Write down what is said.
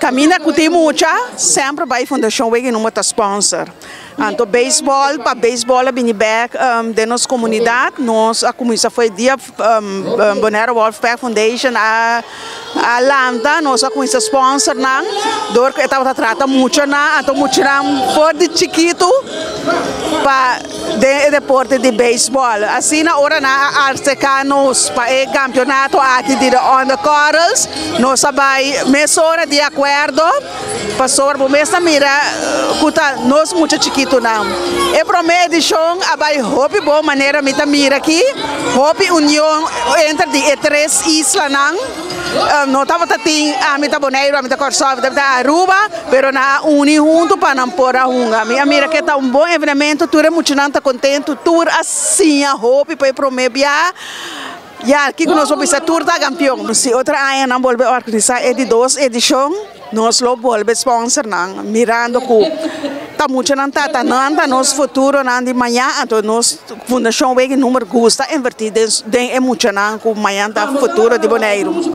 Kaminda ku tin mucha, semper bai Fundashon Wega i Number ta sponsor. Anto beisbòl, pa beisbòl a bini bèk den nos komunidat, nos a kuminsá for e dia Bonaire Wolfpack Foundation a a lanta, nos a kuminsá sponsor nan dor ku e tabata trata muchanan, anto muchanan for di chikitu pa den e deporte di beisbòl. Asina ora nan a aserká nos pa e kampionato aki di The On The Corals, nos a bai mesora di akuerdo pasobra bo mes ta mira ku ta nos mucha chikitunan. E promé edishon a bai hopi bon manera mi ta mira aki, hopi union entre di e tres islanan. No tabata tin ami ta Boneiru, ami ta Kòrsou, ami ta Aruba, pero nan a uni huntu pa nan por a hunga. Mi a mira ke ta un bon evenemento, tur e muchanan ta kontentu, tur a siña hopi pa e promé bia. Ya, kiko nos por bisa? Tur ta kampion. Si otro aña nan bolbe organisá e di dos edishon, nos lo bolbe sponsor nan, mirando ku ta muchanan ta ta nan ta nos futuronan di maña, anto nos Fundashon Wega i Number gusta invertí den e muchanan ku mañan ta futuro di Boneiru.